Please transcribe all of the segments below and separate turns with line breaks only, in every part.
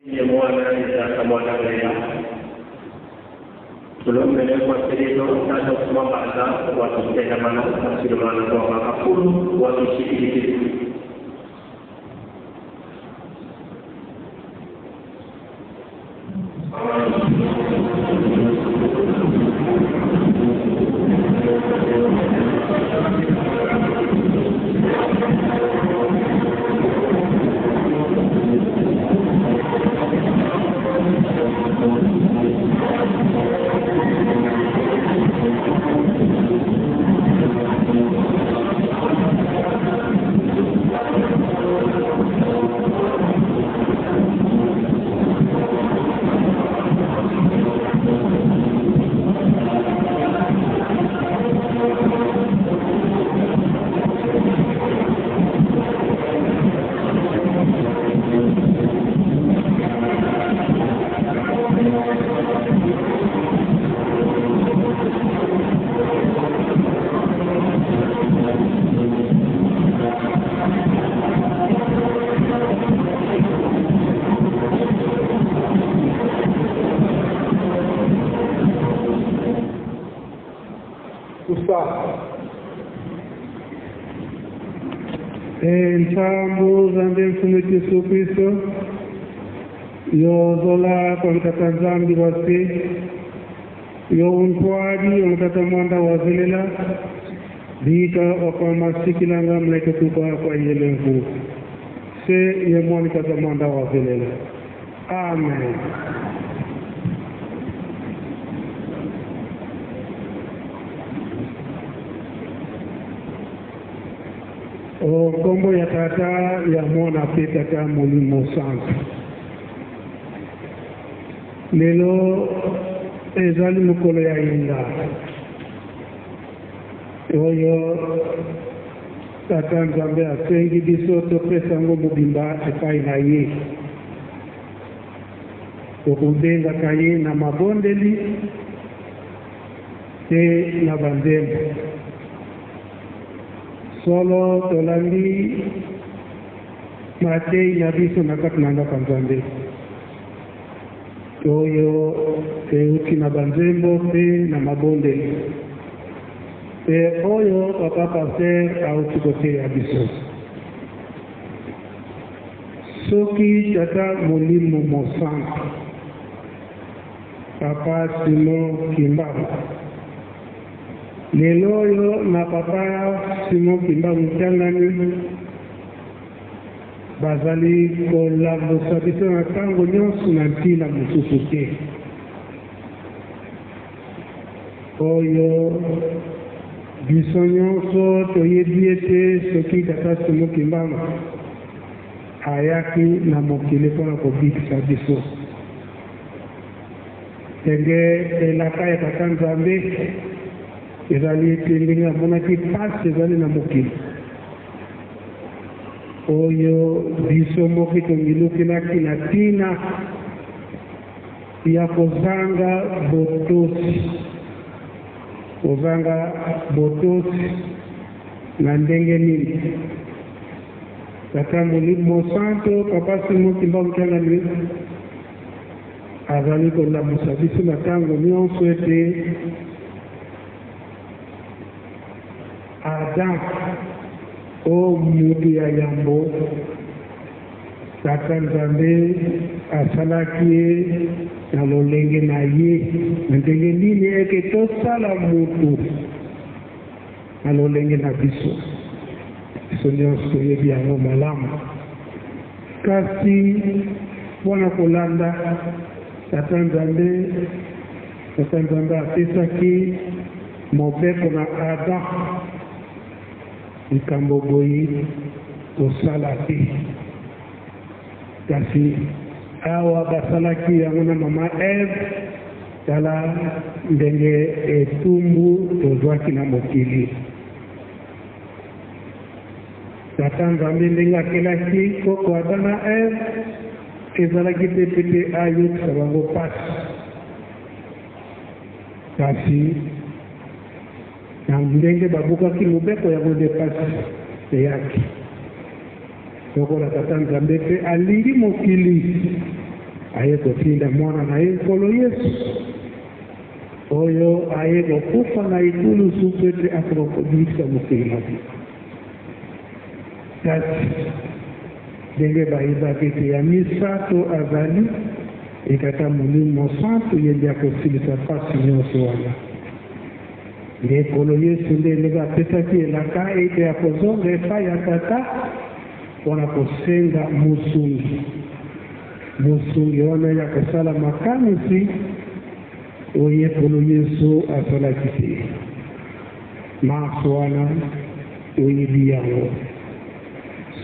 Ye Mwana ni Tata Mwana Velela. Tulombele kwa selelo Tata Kusumambaza wa tusendamana kasilumana kwa makakulu wa tushikilikilu.
Ensambo zambe mfumu Yesu Kristo yozola kwa mtata Nzambi wase yo untwadi wa mwanda wazelela bika wakamasikilanga mleke tuka kwa yelengu se ye mwani tata mwanda wazelela. Amen. O nkombo ya Tata, ya Mwana mpe Tata Molimo Santu. Lelo ezali mokolo ya yenga oyo Tata Nzambe asengi biso topesa yango mobimba epai na ye. Tokobengaka ye na mabondeli mpe na banzembo. Solo tolandi matei na biso na kati na ndako ya Nzambe oyo euti na banzembo mpe na mabondeli, mpe oyo papa pasteur auti koteya biso. Soki Tata Molimo Mosantu, papa Simon Kimbangu, lelo oyo na papa Simon Kimbangu Kiangani bazali kolambusa biso na ntango nyonso na ntina mosusu te, oyo biso nyonso toyebi ete soki Tata Simon Kimbangu ayaki na mokili mpona kobikisa biso, ndenge elaka ya Tata Nzambe ezali ete ndenge amonaki pasi ezali na mokili oyo biso moki tomilukelaki na ntina ya kozanga botosi, kozanga botosi na ndenge nini Tata Molimo Mosanto, papa Simon Kimbangu Kiangani azali kolamusa biso na ntango nyonso ete Adam o mutu ya yambo Tata Nzambe asalaki ye na lolenge na ye, na ndenge nini eke tosala mutu na lolenge na biso. Biso nyonso toyebi yango malamu, kasi mpona kolanda Tata Nzambe, Tata Nzambe apesaki mobeko na Adam likambo boye kosala te, kasi awa basalaki yango na mama Eve. Tala ndenge etumbu tozwaki na mokili. Tata Nzambe ndenge akelaki koko Adam na Eve ezalaki te pete ayokisa bango pasi, kasi na ndenge babukaki mobeko yango nde pasi eyaki. Lokola Tata Nzambe mpe alingi mokili, Aye kotinda Mwana na ye, Nkolo Yesu, oyo aye kokufa na ekulusu mpo ete akoka kobikisa mokili mobimba. Kasi ndenge bayebaki ete ya misato azali, ekata Molimo Mosantu, ye nde akosilisa mpasi nyonso wana. Nde Nkolo Yesu nde ndenge apesaki elaka ete akozonga epai ya Tata mpo na kosenga mosungi. Mosungi wana ye akosala makamwisi oyo Nkolo Yesu asalaki te. Manso wana oyebi yango.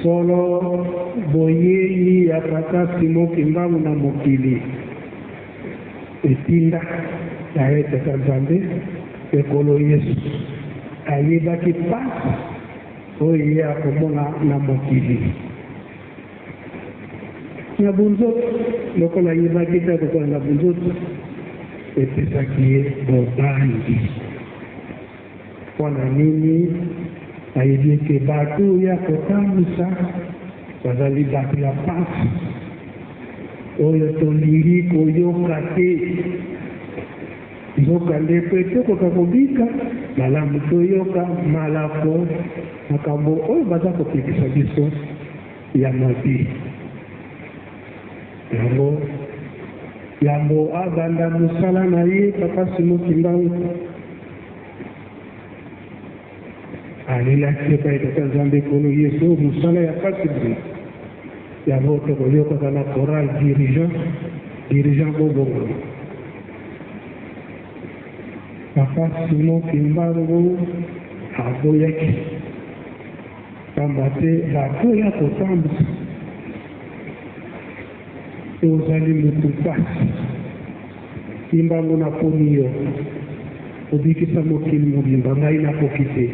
Solo boyei ya Tata Simon Kimbangu na mokili etinda ya ye Tata Nzambe mpe Nkolo Yesu ayebaki mpasi oyo ye akomona na mokili. Na bonzoto, lokola ayebaki ete akozala na bonzoto, epesaki ye bobangi. Mpo na nini? Ayebi ete bato oyo ye akotambwisa bazali bato ya mpasi, oyo tolingi koyoka te. Nzokande, mpo ete tokoka kobika malamu, toyoka malako, makambo oyo baza kopekisa biso ya mabe. Yango, yambo abanda mosala na ye, Papa Simon Kimbangu alelaki epai Tata Nzambe Nkolo Yesu, oyo mosala ya pasi boye. Yango tokoyokaka na chorale dirigeant, dirigeant bobongama. Papa Simon Kimbangu aboyaki, pamba te bato ya kotambwisa ozali mutu pasi. Kimbangu naponi yo obikisa mokili mobimba, ngai nakoki te.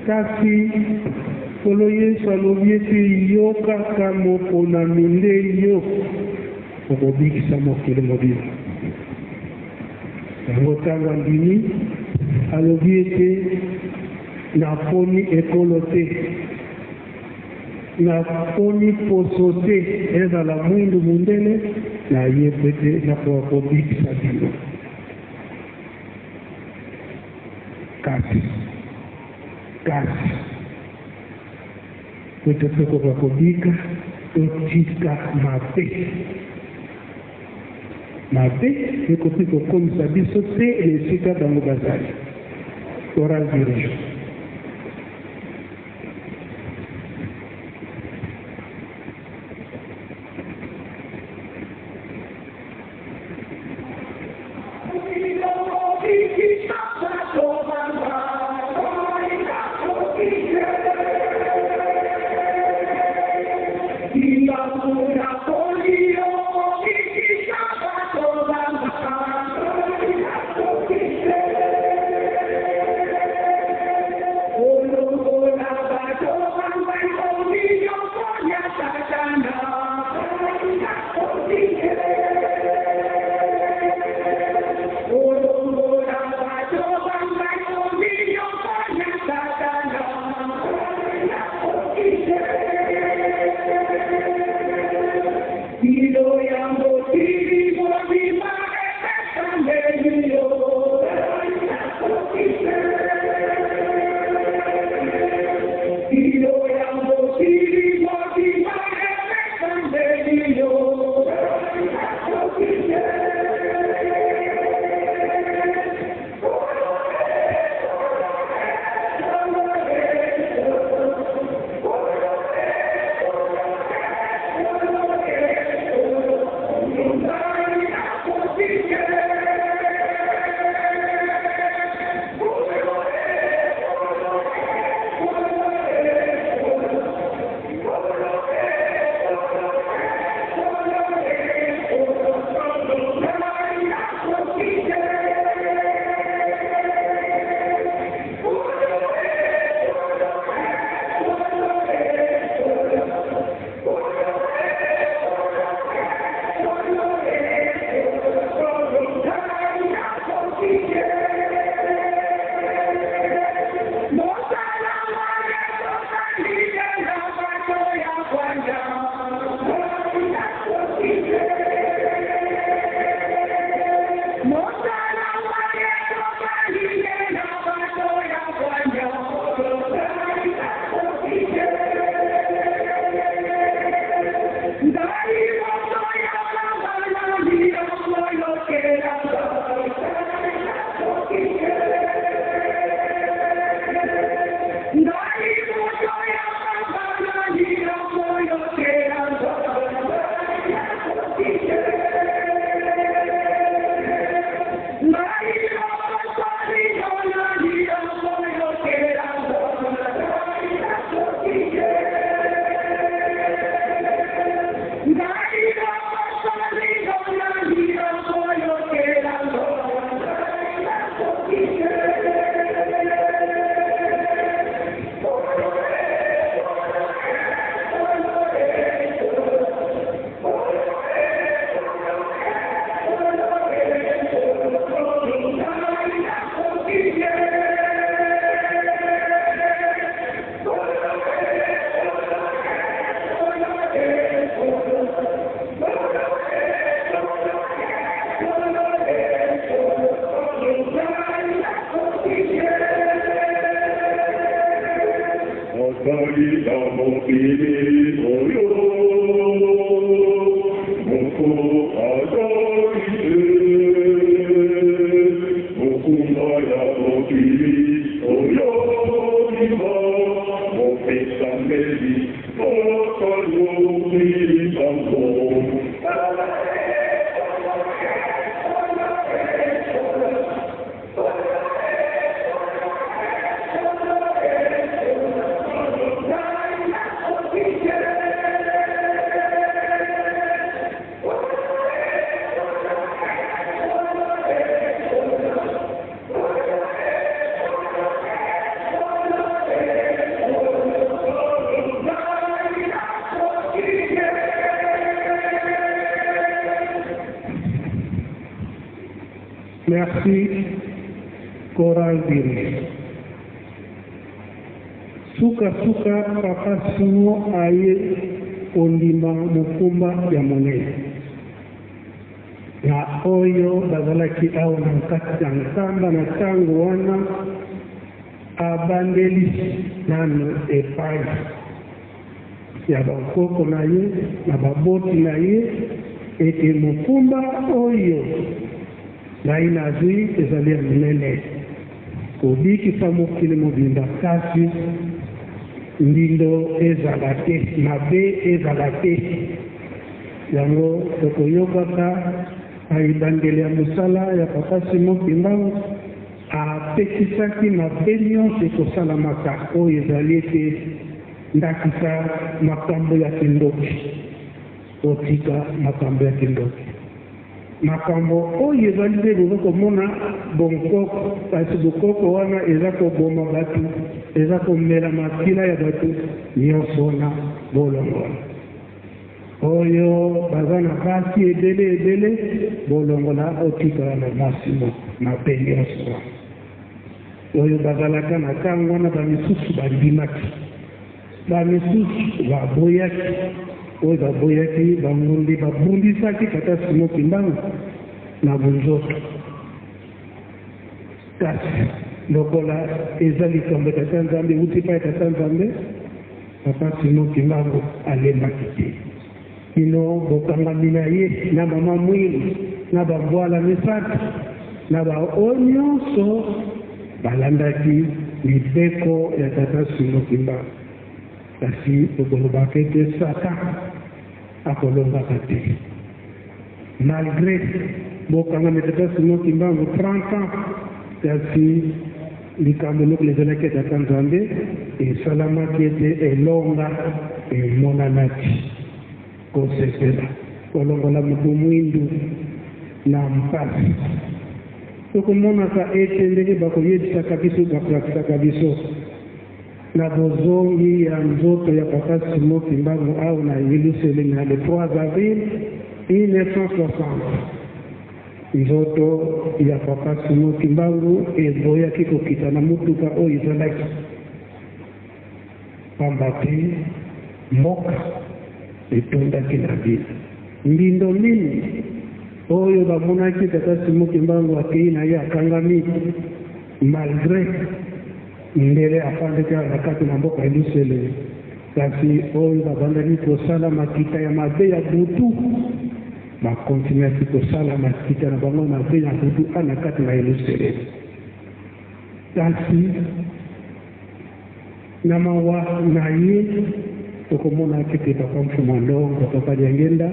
Kasi Nkolo Yesu alobi ete yo kaka moponami nde yo okobikisa mokili mobimba. Yango ntango andimi, alobi ete naponi ekolo te, naponi poso te, ezala mwindu mondele, naye mpo ete nakoka kobikisa bino. Kasi, kasi, mpo ete tokoka kobika, totika mabe. Mabe ekoki kokomisa biso te na esika bango bazali. Chorale dirigeant.
mokili oyo moto azali te. Mokumba ya mokili oyo mobimba mopesameli Papa Kimbangu.
Merci Chorale Biri. Sukasuka Papa Simon aye kondima mokumba ya monene na oyo bazalaki awa na kati ya Nkamba na ntango wana. Abandeli nano epai ya bankoko na ye na baboti na ye ete mokumba oyo ngai nazwi ezali ya monene, kobikisa mokili mobimba, kasi mbindo ezala te, mabe ezala te. Yango tokoyokaka na ebandeli ya mosala ya Papa Simon Kimbangu, apekisaki mabe nyonso ekosalamaka oyo ezali ete ndakisa makambo ya kindoki. Kotika makambo ya kindoki, makambo oyo ezali nde boza komona bonkoko, kasi bokoko wana eza koboma bato, eza komela makila ya bato nyonso wana bolongola. Oyo baza na basi ebele ebele, bolongola, otikala na mwasi moko. Mabe nyonso wana oyo bazalaka na ntango wana, bamisusu bandimaki, bamisusu baboyaki. Oyo baboyaki, bango nde babundisaki Tata Simon Kimbangu na bonzoto. Kasi lokola eza likambo ya Tata Nzambe, euti epai ya Tata Nzambe, Papa Simon Kimbangu alembaki te kino bokangami na ye na mama Mwindu na bambwala misato na baoyo nyonso balandaki mibeko ya Tata Simon Kimbangu. Kasi tokolobaka ete Satan akolongaka te. Malgre bokangami Tata Simon Kimbangu 30 ans, kasi likambo lokola ezalaki ya Tata Nzambe esalamaki ete elonga emonanaki. Kosepela kolongola moto mwindu na mpasi, tokomonaka ete ndenge bakoyebisaka biso, bakolakisaka biso na bozongi ya nzoto ya Papa Simon Kimbangu awa na Yelusalemi na le 3 avril 1960, nzoto ya Papa Simon Kimbangu eboyaki kokita na motuka oyo ezalaki, pamba te mboka etondaki na bino mbindo mingi. Oyo bamonaki Tata Simon Kimbangu akei na ye akangami, malgre ndele afandaki awa na kati na mboka Yelusalemi, kasi oyo babandaki kosala makita ya mabe ya butu, bakontinuaki kosala makita na bango mabe ya butu a na kati na Yelusalemi. Kasi na mawa na ye, tokomona ete Papa Mfuma Ndongo, Papa Diangenda,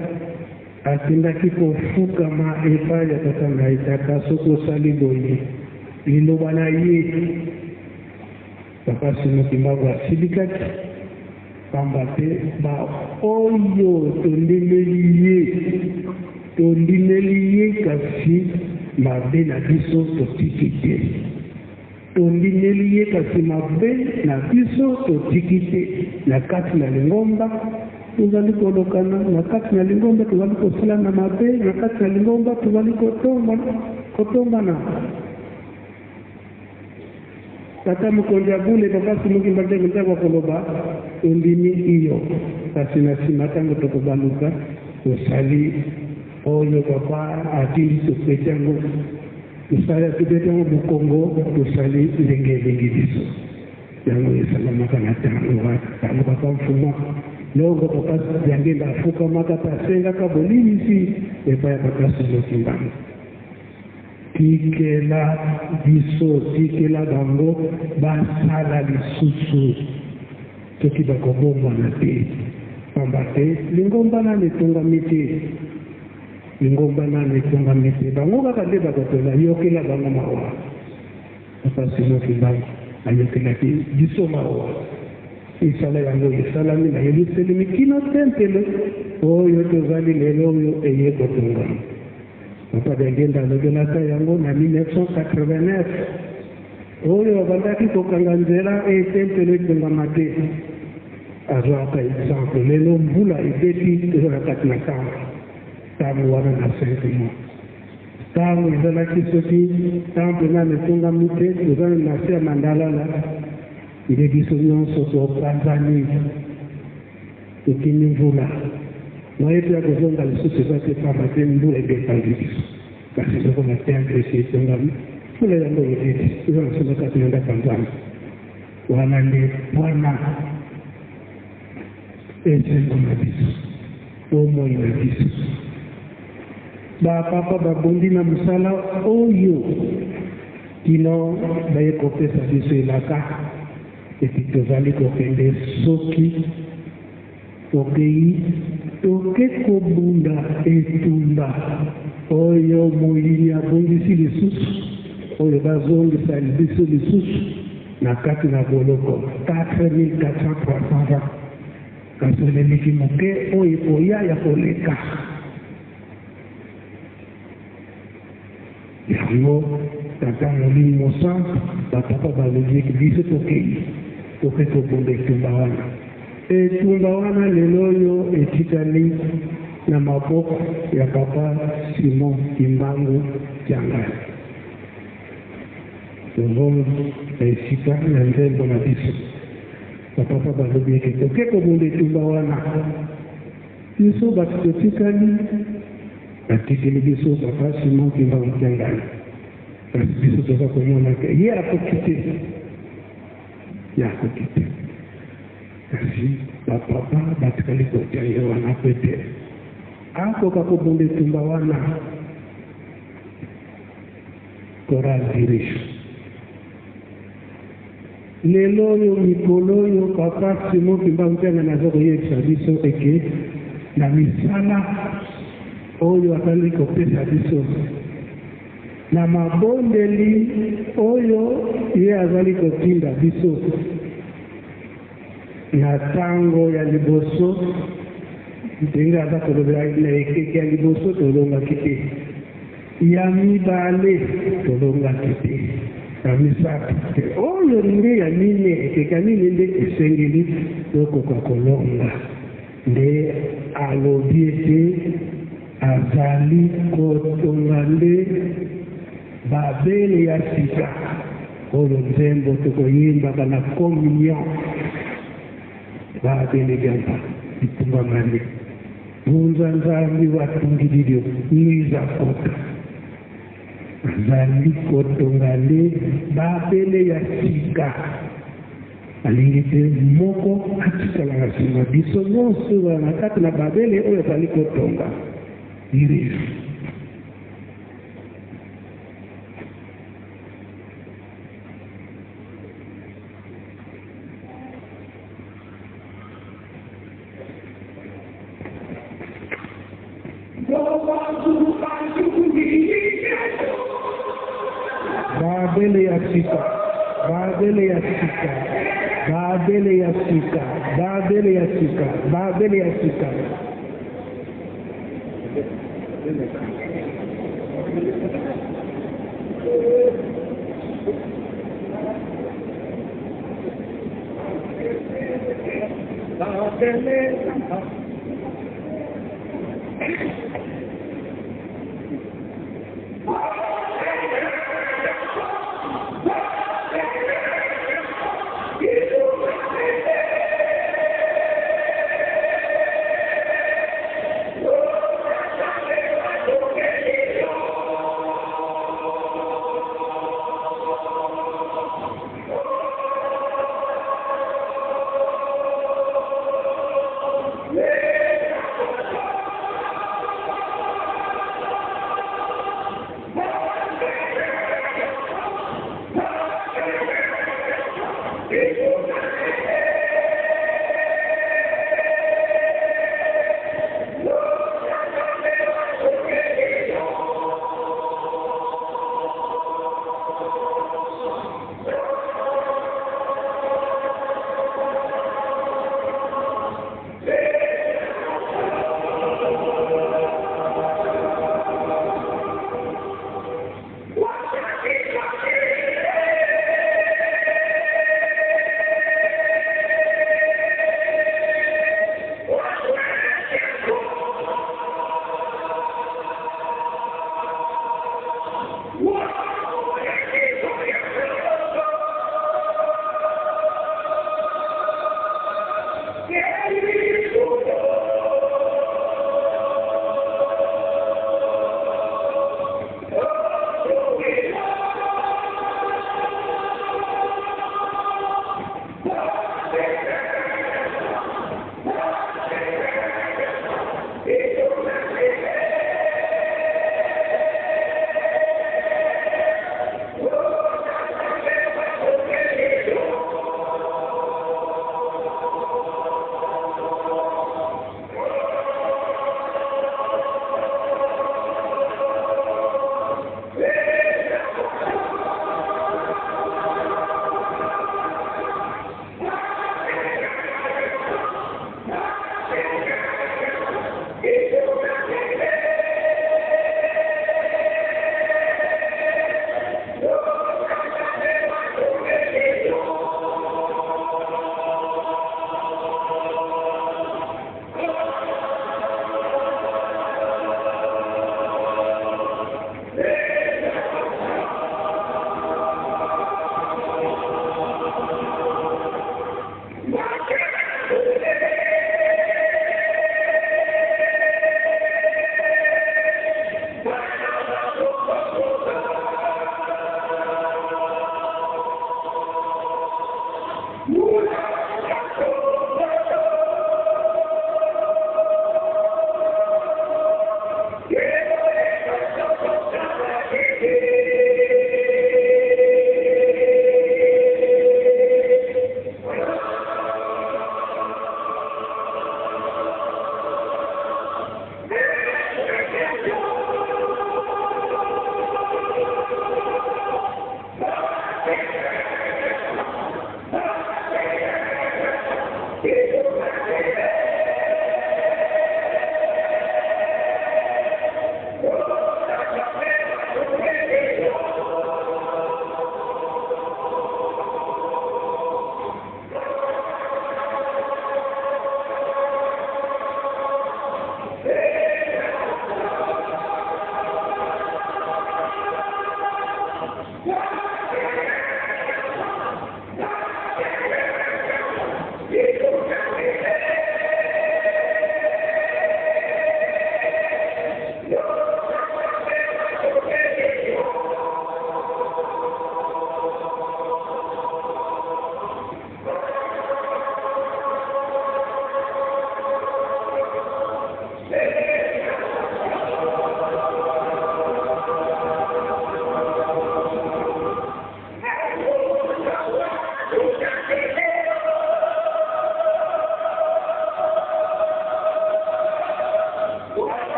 atindaki kofukama epai ya tata ngai: "Tata, soki osali boye, liloba na ye." Papa Simon Kimbangu asilikaki, pamba te baoyo tondimeli ye, tondimeli ye, kasi mabe na biso totiki te. Tondimeli ye, kasi mabe na biso totiki te. Na kati na lingomba tozali kolokana, na kati na lingomba tozali kosalana mabe, na kati na lingomba tozali kotombana. Tata mokonzi ya bule, Papa Simon Kimbangu, ntango akoloba tondimi iyo, kasi na nsima ntango tokobaluka, tosali oyo papa atindi, topeti yango, tosali, tobeti yango mokongo, tosali ndenge elingi biso. Yango esalamaka na ntango wana balukaka mfuma longo Papa Diangienda afukamaka mpe asengaka bolimbisi epai ya Papa Simon Kimbangu. Tikela biso, tikela bango basala lisusu soki bakobongwana te, pamba te lingomba nanu etongami te, lingomba nanu etongami te, bango kaka nde bakotonga, yokela bango mawa. Papa Simon Kimbangu ayokelaki biso mawa. Misala yango esalami na Yelusalemi kino tempelo oyo tozali lelo oyo eye kotongama. Papa Diangienda alobelaka yango na 1989 oyo abandaki kokanga nzela eye tempelo etongama te. Azwaka exemple lelo mbula ebeti toza na kati na temple ntango wana na 5 mois. Tango ezalaki soki temple nanu etongami te, toza na se ya mandalala, nde biso nionso topanzani, tokimi mvula. Moyen pe ya kozonga lisusu eza te pamba te mbula ebepanzi biso. Kasi lokola temple esi etongami, mbula yango ebeti, toza na biso na kati na ndako ya Nzambe. Wana nde pona esengo na biso, bomoi na biso. Ba papa babundi na mosala oyo kino baye kopesa biso elaka ete tozali kokende soki tokei toke kobunda etumba oyo moyini abongisi lisusu oyo bazongisa biso lisusu na kati na boloko 4400 ans. Kasi oleliki moke oyo ekoya ya koleka. Yango Tata Molimo Mosantu, ba papa balobi ete biso tokei, toke kobunda etumba wana. Etumba wana lelo oyo etikali na maboko ya Papa Simon Kimbangu Kiangani. Tozongi na esika ya nzembo na biso. Ba papa balobi ete toke kobunda etumba wana. Biso bato totikali, batikeli biso Papa Simon Kimbangu Kiangani. Kasi biso toza komona ke ye akoki te, ye akoki te. Kasi ba papa batikali kotia ye wana po ete akoka kobunda etumba wana. Chorale dirige. Lelo oyo, mikolo oyo, Papa Simon Kimbangu Kiangani aza koyebisa biso eke na misala oyo azali kopesa biso, na mabondeli oyo ye azali kotinda biso, na tango ya liboso, ndenge aza kolobela na ekeke ya liboso, tolongaki te. Ya mibale, tolongaki te. Ya misato te. Oyo nde ya mine, ekeke ya mine nde esengeli tokoka kolonga. Nde alobi ete azali kotonga nde Babele ya sika, oyo nzembo tokoyembaka na communion. Babele diampa dikumbamane. Vunza Nzambi wa tungililyo mwiza kota. Azali kotonga nde Babele ya sika. Alingi te moko atikala na nsima. Biso nyonso tozala na kati na Babele oyo azali kotonga. Iris. Babele ya sika, Babele ya sika, Babele ya sika, Babele ya sika, Babele ya sika.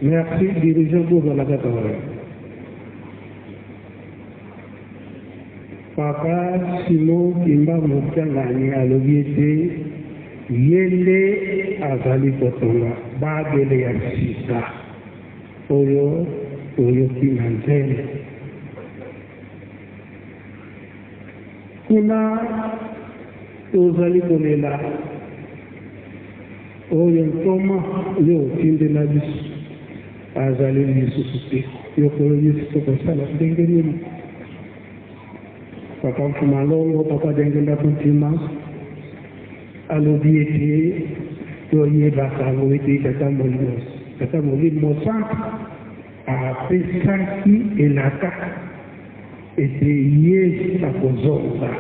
Merci dirigeant bozala kaka wana. Papa Simon Kimbangu Kiangani alobi ete ye nde azali kotonga Babele ya sika oyo toyoki na nzembo. Kuna tozali kolela oyo ntoma yo otindela biso azali lisusu te. Yo kolo Yesu tokosala ndenge nini? Papa Mfuma Longo, Papa Diangienda Kuntima alobi ete toyebaka yango ete Tata Molimo, Tata Molimo Mosantu apesaki elaka ete ye akozonga.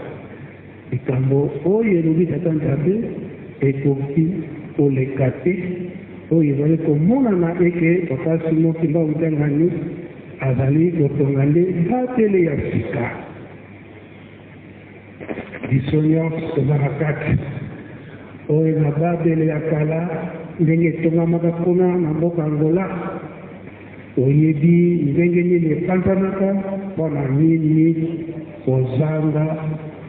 Likambo oyo elobi Tata Nzambe ekoki koleka te. Oyo ezali komonana eke Papa Simon Kimbangu Kiangani azali kotonga nde batele ya sika. Biso nyonso toza na kati oyo na Babele ya kala ndenge etongamaka kuna na mboka Angola. Oyebi ndenge nini epanzanaka? Mpo na nini kozanga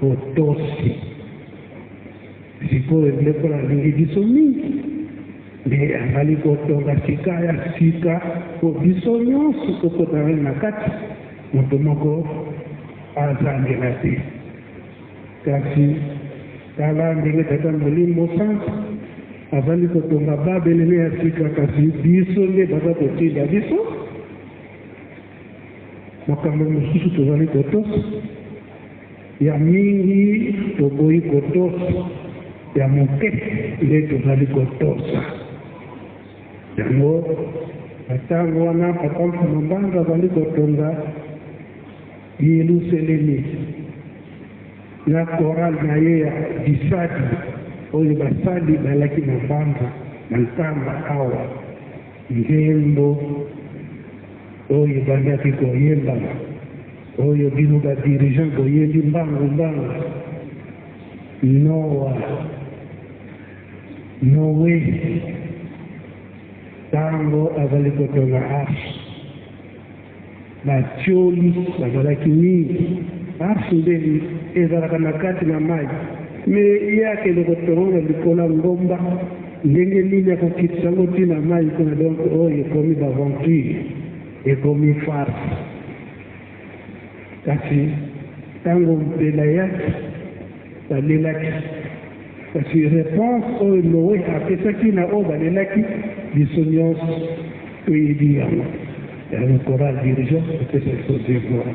botosi? Sikoyo lokola alingi biso mingi, nde azali kotonga sika ya sika mpo biso nyonso tokota na kati, moto moko azangela te. Kasi tala ndenge Tata Molimo Mosantu azali kotonga Babele ya sika, kasi biso nde baza kotinda biso makambo mosusu tozali kotosa ya mingi, toboyi kotosa ya moke nde tozali kotosa yango. Na ntango wana Papa Mfuma Mbanza azali kotonga Yelusalemi na chorale na ye ya bisadi oyo basali balaki na Mbanza na Nkamba awa, nzembo oyo ebandaki koyembama oyo bino ba dirigeants boyembi mbangu mbangu, Noa, Noe, ntango azali kotonga arche. Batioli bazalaki mingi. Arche nde ezalaka na kati na mayi. Mais ye akende kotonga na likolo ya ngomba, ndenge nini akokitisa yango ti na mayi kuna? Donc oyo ekomi b'aventure, ekomi farce. Kasi tango mpela eyaki, balelaki. Kasi reponse oyo Noe apesaki na oyo balelaki, biso nyonso toyebi yango. Yango chorale dirigeant epesa biso devoir.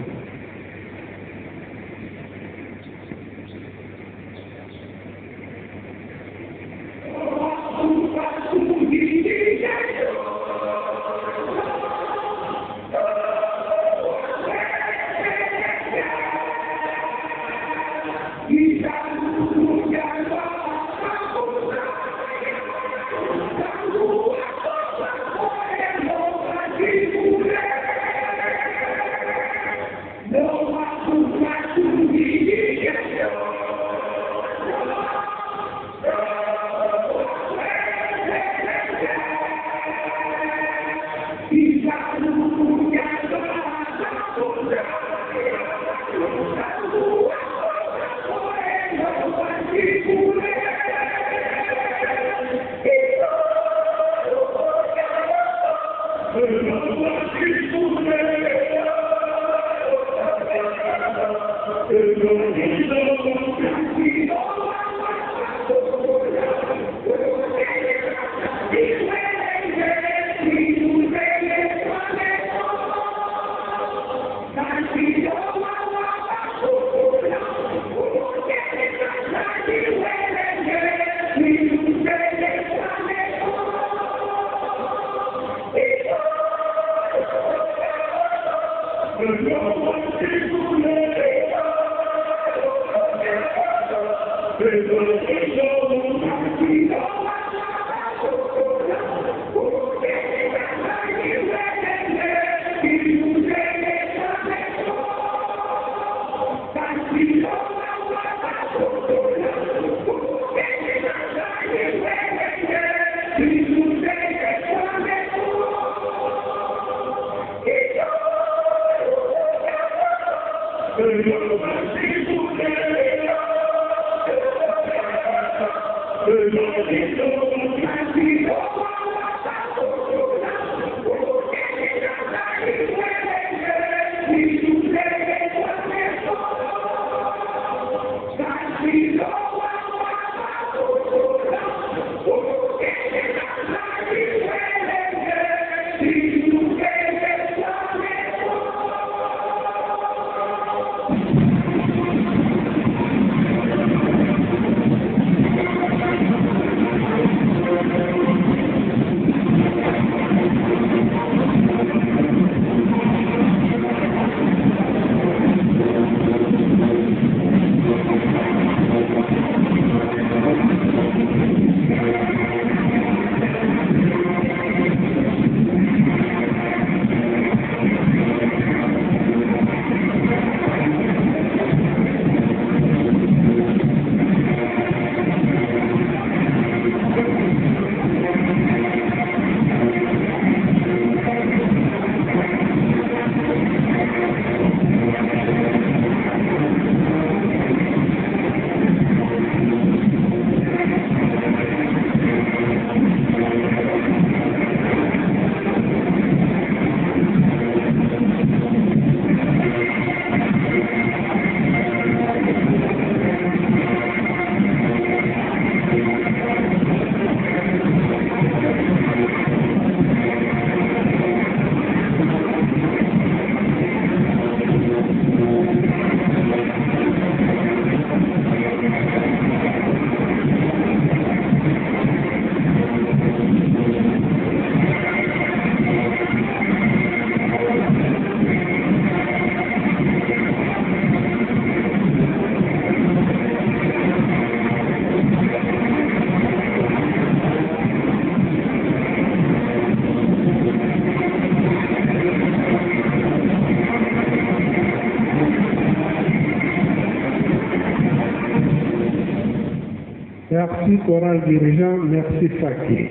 Merci chorale dirigeant, merci Faki.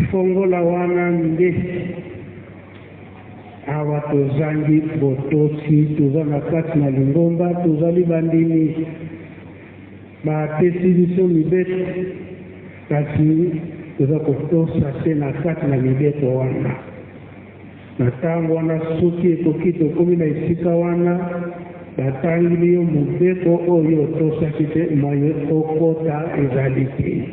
Fongola wana nde awa tozangi botosi, toza na kati na lingomba, tozali bandimi, bapesi biso mibeko, kasi toza kotosa te na kati na mibeko wana. Na ntango wana, soki ekoki, tokomi na esika wana, batangeli yo mobeko oyo otosaki te, moye okota ezali te.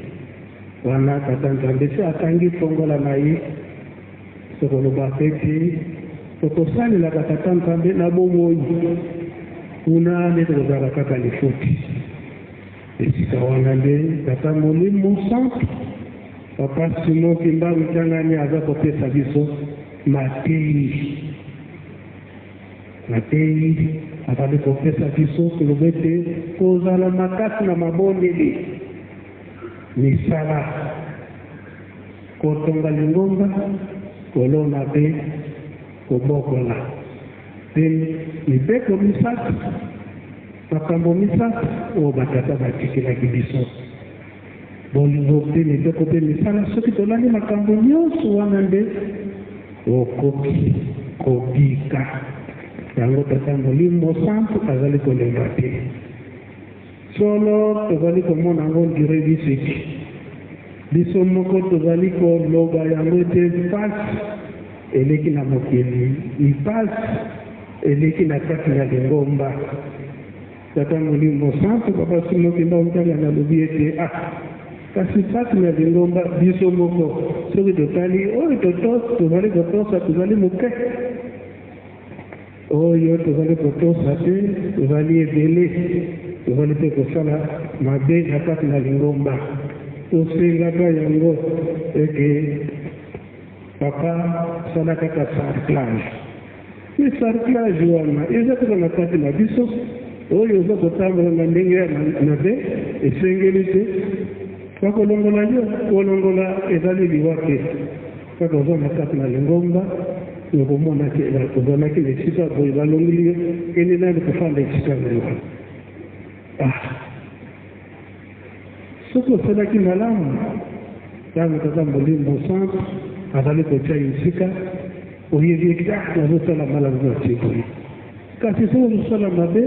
Wana Tata Nzambe se akangi fongola na ye, tokoloba mpe te tokosalelaka Tata Nzambe na bomoi, kuna nde tokozalaka kaka lifuti. Esika wana nde Tata Molimo Santu, Papa Simon Kimbangu Kiangani aza kopesa biso mateyi. Mateyi azali kopesa biso, koloba ete kozala makasi na mabondeli, misala, kotonga lingomba, kolona mpe kobokola, mpe mibeko misato, makambo misato oyo batata batikelaki biso, bolingo mpe mibeko mpe misala. Soki tolandi makambo nyonso wana nde okoki kobika. Yango Tata Molimo Santu azali kolemba te. Solo tozali komona yango ndire bisiki, biso moko tozali koloba yango ete mpasi eleki na mokili, mpasi eleki na kati na lingomba. Tata Molimo Santu, Papa Simon Kimbangu Kiangani alobi ete ah, kasi mpasi na lingomba, biso moko soki totali oyo tozali kotosa, tozali moke, oyo tozali kotosa te tozali ebele, tozali mpe kosala mabe na kati na lingomba. Tosengaka yango eke papa sala kaka sarclage, me sarclage wana eza kaka na kati na biso. Oyo oza kotambola na ndenge ya mabe, esengeli te bakolongola yo. Kolongola ezali liwa te, kaka oza na kati na lingomba, okomona te ozalaki na esika boye, balongoli yo, kende nani kofanda esika na yo. Ah, soki osalaki malamu, ntango Tata Molimo Santu azali kotia esika, oyebi ete ah, nazosala malamu, natie boye. Kasi soki ozosala mabe,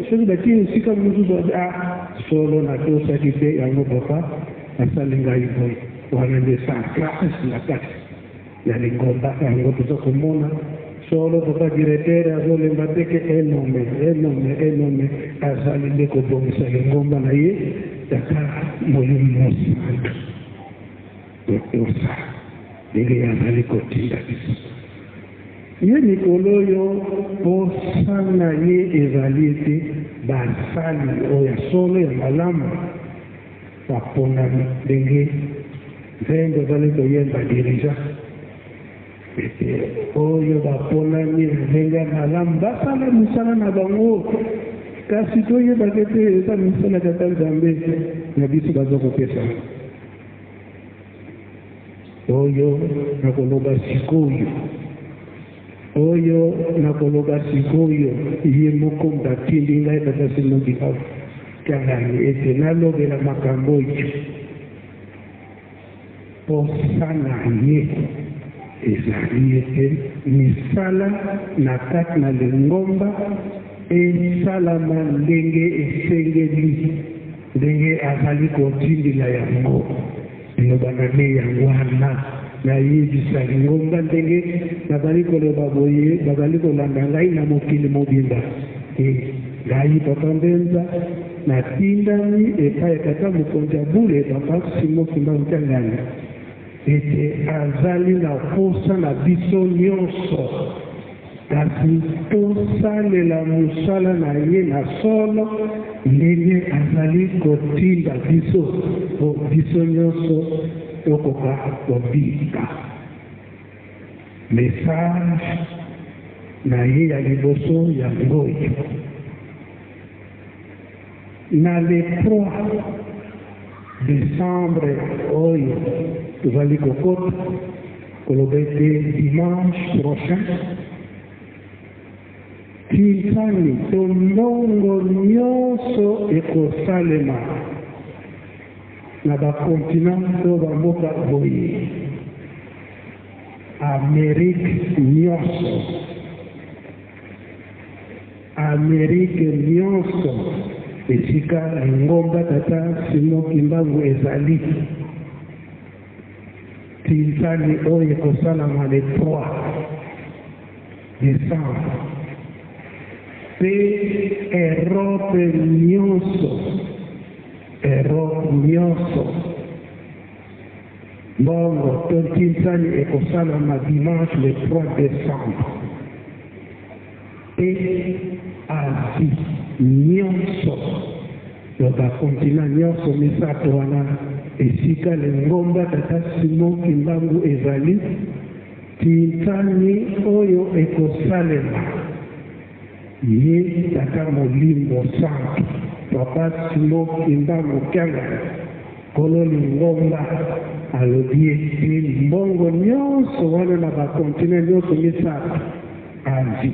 soki batie esika mosusu, ah. solo natosaki te yango papa asali ngai boye. Wana nde centrage na kati ya lingomba yango toza komona solo papa directeur azolemba te ke enome enome enome azali nde kobongisa lingomba na ye tata Molimo Mosantu. Totosa ndenge ye azali kotinda biso. Ye mikolo oyo mposa na ye ezali ete basali oyo ya solo ya malamu baponami ndenge nzembo ezali koyemba dirigeant ete oyo baponami na ndenge ya malamu basala mosala na bango, kasi toyebaka ete eza mosala tata Nzambe na biso baza kopesa. Oyo nakoloba sikoyo, oyo nakoloba sikoyo, ye moko moto atindi ngai, Tata Simon Kimbangu Kiangani, ete nalobela makambo oyo. Mposa na ye ezali ete misala na kati na lingomba esalama ndenge esengeli, ndenge azali kotindela yango. Liloba na ye yango wana. Nayebisa lingomba ndenge nazali koloba boye, bazali kolanda ngai na mokili mobimba. E, ngai Papa Mbenza, natindami epai ya Tata Mokonzi ya Bule, Papa Simon Kimbangu Kiangani, ete azali na mposa na biso nyonso, kasi tosalela mosala na ye na solo ndenge azali kotinda biso, mpo biso nyonso tokoka kobika. Message na ye ya liboso yango oyo. Na le 3 decembre oyo tozali kokota, koloba ete dimanche prochain, tinsani to mbongo nyonso ekosalema na ba continent to ba mboka boye, Amerique nyonso. Amerique nionso esika lingomba Tata Simon Kimbangu ezali. Tinsani oyo ekosalama le 3 decembre pe Europe nionso, Europe nionso mbongo to ntinsani ekosalama dimanche le 3 decembre. Mpe Asie nyonso, donc ba continents nyonso misato wana esika lingomba Tata Simon Kimbangu ezali, tinsani oyo ekosalema, ye Tata Molimo Santu, Papa Simon Kimbangu Kiangani, Nkolo lingomba, alobi ete mbongo nyonso wana na ba continents nyonso misato, Asie,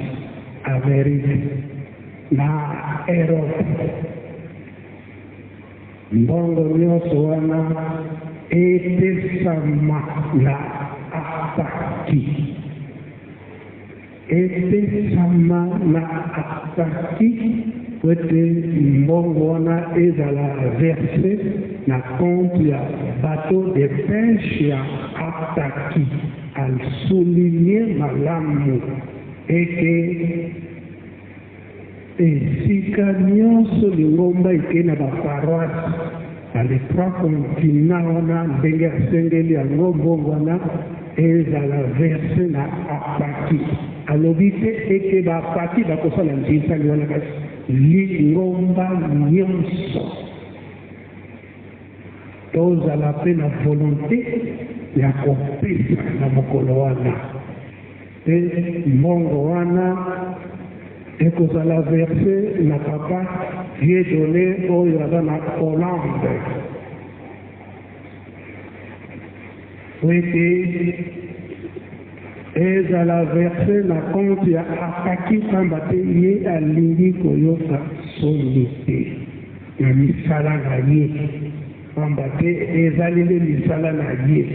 Amerique na Europe. Mbongo nyonso wana epesama na apaki. Epesama na apaki mpo ete mbongo wana ezala verse na compte ya bateau de peche ya apaki. A souligner malamu ete esika nionso lingomba ekei na ba paroisses na les trois continents wana ndenge asengeli yango mbongo wana ezala verse na apaki. Alobi te ete ba apaki bakosala ntinsani wana kasi lingomba nionso. Tozala mpe na volonte ya kopesa na mokolo wana, mpe mbongo wana ekozala verse na papa Dieudonne oyo aza na Hollande, mpo ete ezala verse na compte ya Apaki, mpamba te ye alingi koyoka soni te na misala na ye, pamba te ezali nde misala na ye,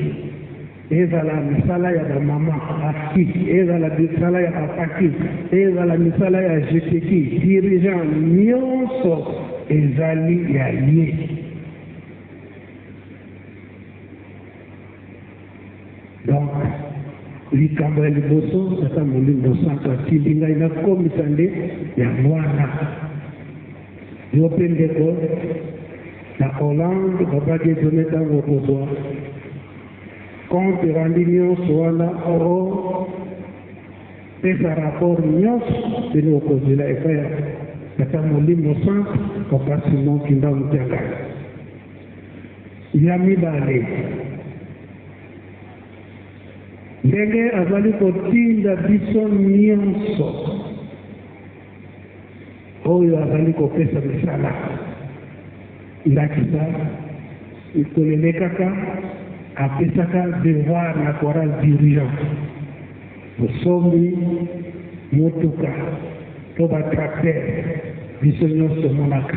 ezala misala ya ba mama basi, ezala misala ya bapaki, ezala misala ya jeteki, dirigeant, nionso. ezali ya ye. Donc, likambo ya liboso, Tata Molimo Mosantu atindi ngai nakomisa nde yango wana. Yo mpe ndeko na Hollande, Papa Dieudonne, ntango okozwa compte rendu nyonso wana, o pesa rapport nyonso bino okozela epai ya Tata Molimo Santu, Papa Simon Kimbangu Kiangani. Ya mibale, ndenge azali kotinda biso nyonso oyo azali kopesa misala, ndakisa mikolo elekaka apesaka devoir na chorale dirigeant, bosombi motuka to ba tracteur, biso nyonso tomonaka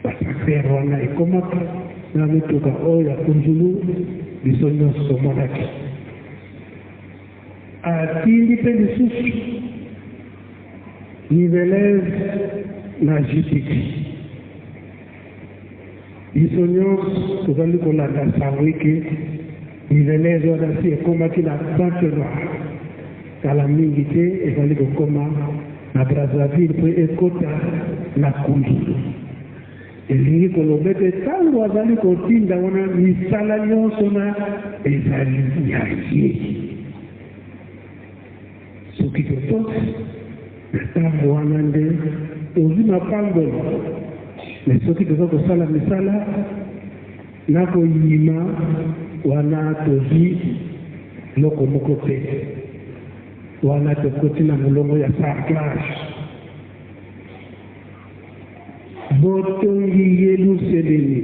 ba tracteur wana ekomaka na mituka oyo ya kunzulu, biso nyonso tomonaki. Atindi mpe lisusu niveleuse na jipiki. Biso nyonso tozali kolanda sango eke niveleuse wana si ekomaki na Pointe Noire, kala mingi te ezali kokoma na Brazzaville mpo ekota na Kunzulu. Elingi koloba ete ntango azali kotinda wana misala nyonso na ezali ya ye. Soki totosi na ntango wana nde tozwi mapamboli, me soki toza kosala misala na koyima wana tozwi eloko moko te, wana tokoti na molongo ya sarclage. Botongi Yeluselemi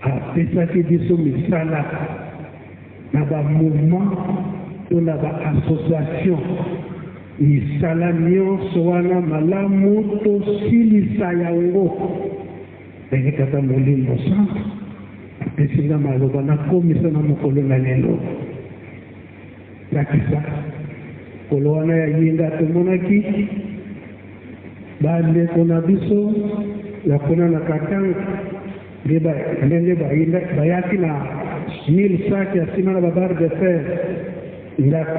apesaki biso misala na ba mouvement to na ba association. Misala nyonso wana malamu tosilisa yango. Ndenge Tata Molimo Santu apesi nga maloba nakomisa na mokolo na lelo. Ndakisa, mokolo wana ya yenga tomonaki bandeko na biso ya kuna na Katanga ndenge bayaki na 1000 sacs ya sima na ba barre de fer. Ndako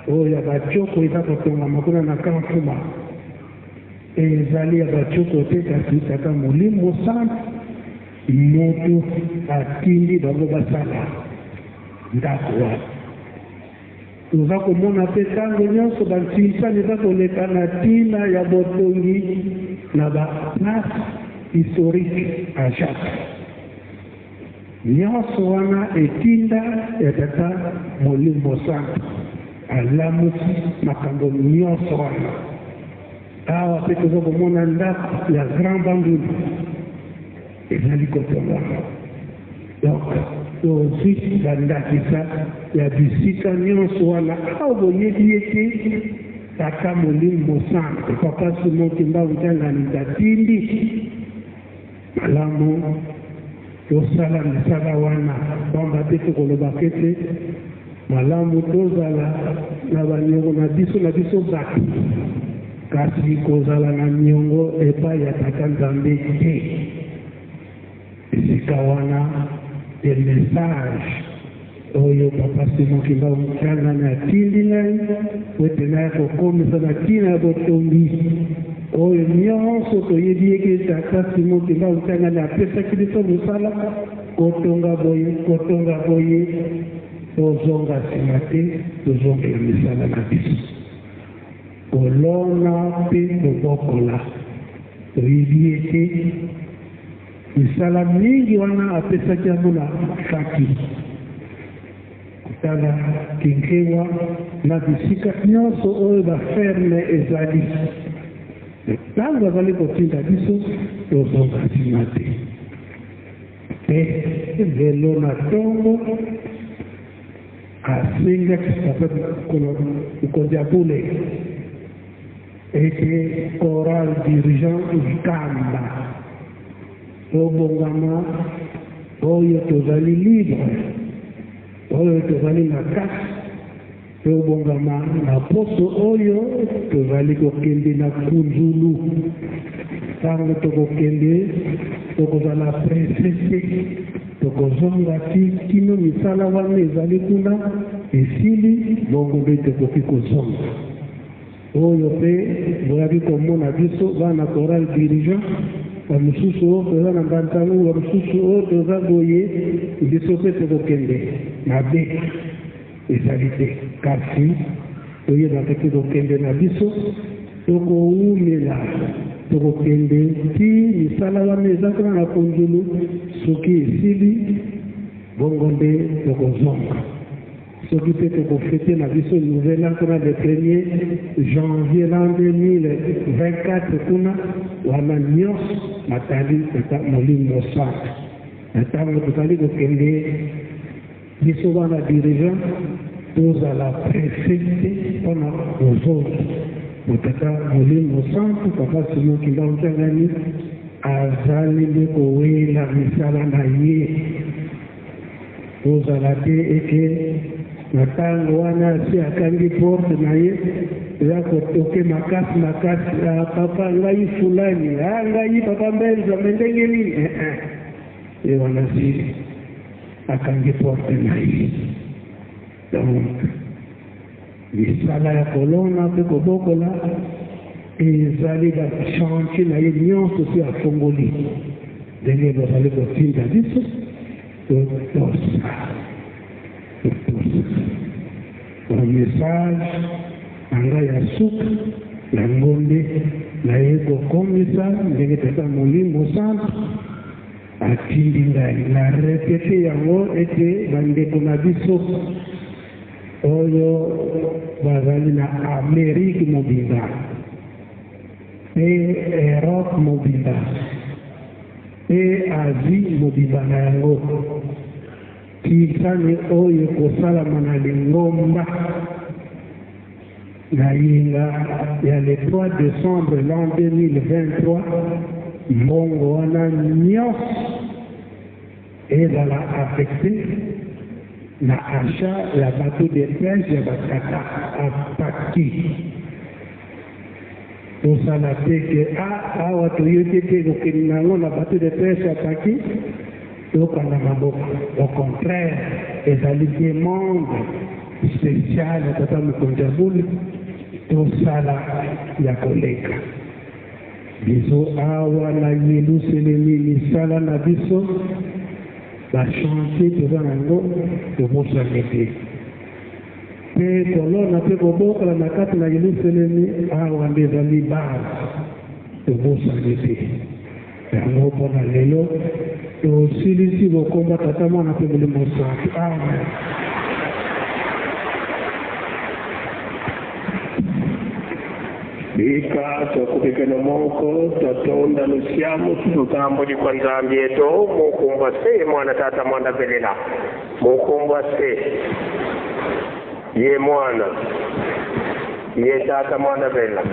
oyo ya bacoko eza kotongama kuna na Camp Fuma ezali ya bacoko te, kasi Tata Molimo Santu moto atindi bango basala ndako wana. Toza komona mpe ntango nyonso bansinsani eza koleka na ntina ya botongi na ba place historique a Jacques. Nyonso wana etinda ya Tata Molimo Santu alamusi makambo nyonso wana. Awa mpe toza komona ndako ya Grand Bandundu ezali kotongama. Donc tozwi bandakisa ya bisika nyonso wana. Awa boyebi ete Tata Molimo Mosantu, Papa Simon Kimbangu Kiangani atindi malamu tosala misala wana, pamba te tokolobaka ete malamu tozala na baniongo na biso na biso bato, kasi kozala na niongo epai ya Tata Nzambe te. Esika wana de message oyo Papa Simon Kimbangu Kiangani atindi ngai po ete naya kokomisa na ntina ya botongi oyo nyonso toyebi eke Tata Simon Kimbangu Kiangani apesaki biso mosala kotonga boye, kotonga boye, tozonga nsima te, tozongela misala na biso, kolona mpe kobokola. Toyebi ete misala mingi wana apesaki yango na faki kotala Kinkewa na bisika nyonso oyo baferme ezali. Ntango azali kotinda biso, tozonga nsima te. Mpe lelo na ntongo asengaki papa mokonzi ya bule ete chorale dirigeant Nkamba tobongama, oyo tozali libre, oyo tozali makasi, tobongama na poso oyo tozali kokende na Kunzulu. Ntango tokokende, tokozala presse te, tokozonga ti kino misala wana ezali kuna esili, bongo nde tokoki kozonga. Oyo mpe boyaki komona biso bana chorale dirigeant, bamosusu oyo toza na Mbantangu, bamosusu oyo toza boye, biso mpe tokokende mabe ezali te, kasi toyebaka te kokende na biso tokowumela, tokokende ti misala wana eza kuna na Konzulu, soki esili bongo nde tokozonga. Soki mpe tokofete na biso nouvel an kuna le premier janvier l'an 2024 kuna, wana nyonso matali Tata Molimo Mosantu. Na ntango tozali kokende, biso bana dirigeant tozala presse te mpona kozonga. Po Tata Molimo Mosantu, Papa Simon Kimbangu Kiangani azali nde kowela misala na ye. Kozala te ete na ntango wana asi akangi porte na ye, ya kotoke makasi makasi, ah, papa ngai fulani, ah, ngai papa Mbenza, me ndenge nini? Eh, eh. Ye wana si akangi porte na ye. Donc misala ya kolona mpe kobokola ezali ba chantier na ye nyonso si afongoli, ndenge bazali kotinda biso totosa, totosa. Ba message na ngai ya suka yango nde naye kokomisa ndenge Tata Molimo Santu atindi ngai na repete yango, ete bandeko na biso oyo bazali na Amerike mobimba mpe Europe mobimba mpe Asie mobimba na yango, kinsani oyo ekosalama na lingomba na yenga ya le 3 décembre l'an 2023, mbongo wana nyonso ezala affecté na achat ya bateau de pêche ya batata apaki. Tosala te ke a awa toyoki ete ekokende na yango na bateau de pêche apaki, tokanga maboko. Au contraire, ezali demande spéciale ya Tata Mokonzi ya Bule, tosala ya koleka. Biso awa na Yelusalemi, misala na biso, bachantier toza na yango, tobosani te mpe kolona mpe kobokola na kati na Yelusalemi awa nde ezali base, tobosani te yango. Mpona lelo tosilisi bokomba Tata, Mwana mpe Molimo Santu. Amen.
Bika twakubikana moko twatonda lusiamu tutambuli kwa Nzambi yetu mukumbwa se mwana tata mwana velela mukumbwa se ye mwana ye tata mwana velela.